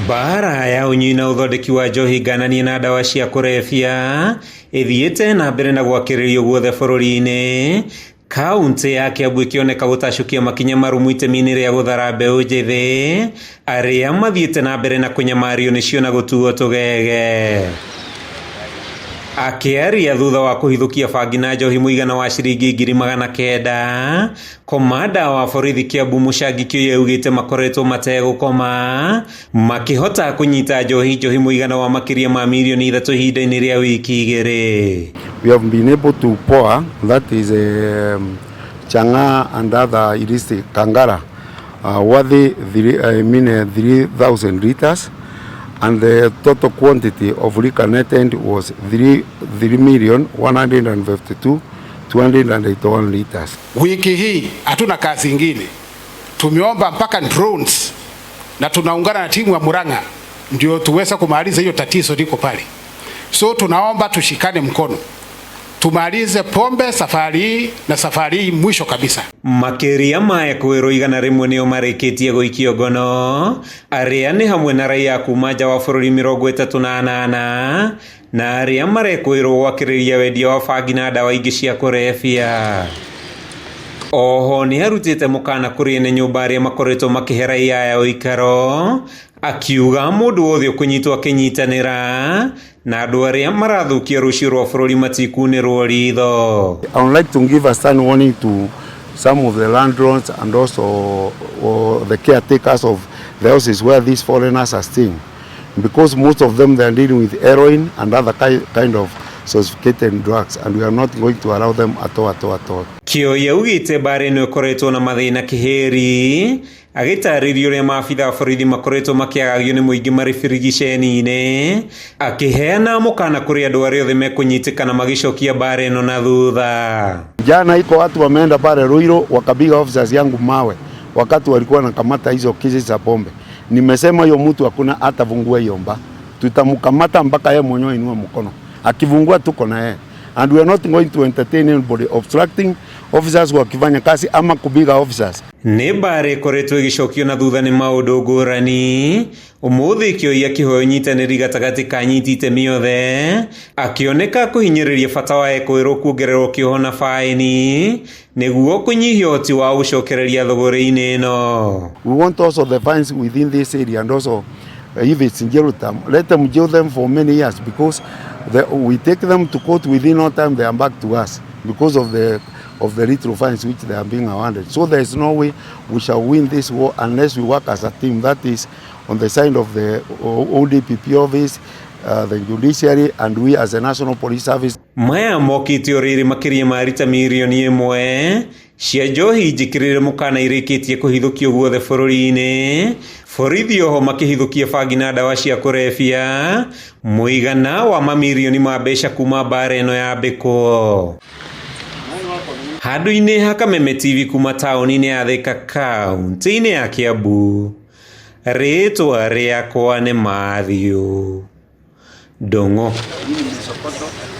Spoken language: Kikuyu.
Mbara ya ũnyui na ũthondeki wa njohi ngananie na ndawa cia kũrebia ĩthiĩte na mbere na gwakĩrĩrio guothe bũrũri-inĩ. Kaũntĩ ya Kiambu ĩkĩoneka gũtacũkia makinya marũmu itemi-inĩ rĩa gũthara mbeũ njĩthĩ arĩa mathiĩte na mbere na kũnyamario nĩcio na gũtuo tũgege. Akĩaria thutha wa kũhithũkia bangi na njohi mũigana wa ciringi 900,000, komanda wa borithi Kiambu Mũcangi Kĩũi augĩte makoretwo mategũkoma makĩhota kũnyita njohi njohi mũigana wa makĩria ma mirioni 3 ihinda-inĩ rĩa wiki 2. We have been able to pour, that is chang'aa and other illicit kangara, worthy three, I mean, 3,000 liters, and the total quantity of liquor netted was 3,152,281 liters. Wiki hii hatuna kazi ingine, tumeomba mpaka drones na tunaungana na timu ya Murang'a ndio tuweza kumaliza hiyo tatizo liko pale. So tunaomba tushikane mkono tumalize pombe safari hii na safari hii mwisho kabisa. Makĩria ma ekũĩrwo 100 nĩo marĩkĩtie gũikio ngono arĩa nĩ hamwe na raia kuma nja wa bũrũri 38 na arĩa marekũĩrwo gwakĩrĩria wendia wa bangi na ndawa ingĩ cia kũrebia. Oho nĩ arutĩte mũkana kũrĩ ene nyũmba arĩa makoretwo makĩhe raia aya ũikaro, akiuga mũndũ wothe ũkũnyitwo akĩnyitanĩra na andũ arĩa marathũkia rũciũ rwa bũrũri matikunĩrwo ritho. I would like to give a stern warning to some of the landlords and also or the caretakers of the houses where these foreigners are staying, because most of them, they are dealing with heroin and other kind of sophisticated drugs, and we are not going to allow them at all, at all, at all. Kĩoi augĩte mbara ĩno ĩkoretwo na mathĩna kĩhĩri, agĩtarĩria ũrĩa maabitha a borithi makoretwo makĩagagio nĩ mũingĩ marĩ birigiceni-inĩ, akĩheana mũkana kũrĩ andũ arĩa othe mekũnyitĩkana magĩcokia mbara ĩno na thutha. Jana iko watu wameenda pale Ruiru wakapiga officers yangu mawe wakati walikuwa wanakamata hizo kesi za pombe. Nimesema hiyo mtu hakuna hatafungua hiyo bar, tutamkamata mpaka yeye mwenyewe inue mkono. Akifungua tuko na yeye, and we are not going to entertain anybody obstructing officers wakifanya kazi ama kupiga officers. Nĩ mbara ĩkoretwo ĩgĩcokio na thutha nĩ maũndũ ngũrani. Ũmũthĩ Kĩoi akĩhoya ũnyitanĩri gatagatĩ ka anyiti itemi othe, akĩoneka kũhinyĩrĩria bata wa ekũĩrwo kuongererwo kĩoho na baĩni nĩguo kũnyihia ũhoti wa gũcokereria thũgũrĩ-inĩ ĩno. We want also the fines within this area, and also if it's in jail term, let them jail them for many years, because we take them to court, within no time they are back to us because of the little fines which they are being awarded. So there is no way we shall win this war unless we work as a team. That is on the side of the ODPP office, the judiciary, and we as a National Police Service. Maya mokĩte o rĩrĩ makĩria ma rita mirioni 1 cia njohi njĩkĩrĩre mũkana irĩkĩtie kũhithũkio guothe bũrũri-inĩ. Borithi oho makĩhithũkia bangi na ndawa cia kũrebia mũigana wa mamirioni ma mbeca kuma mbara ĩno yambĩkwo. Handũ-inĩ ha Kameme TV kuma taũni-inĩ ya Thika, kaũntĩ-inĩ ya Kiambu, rĩtwa rĩakwa nĩ Matthew Ndung'u.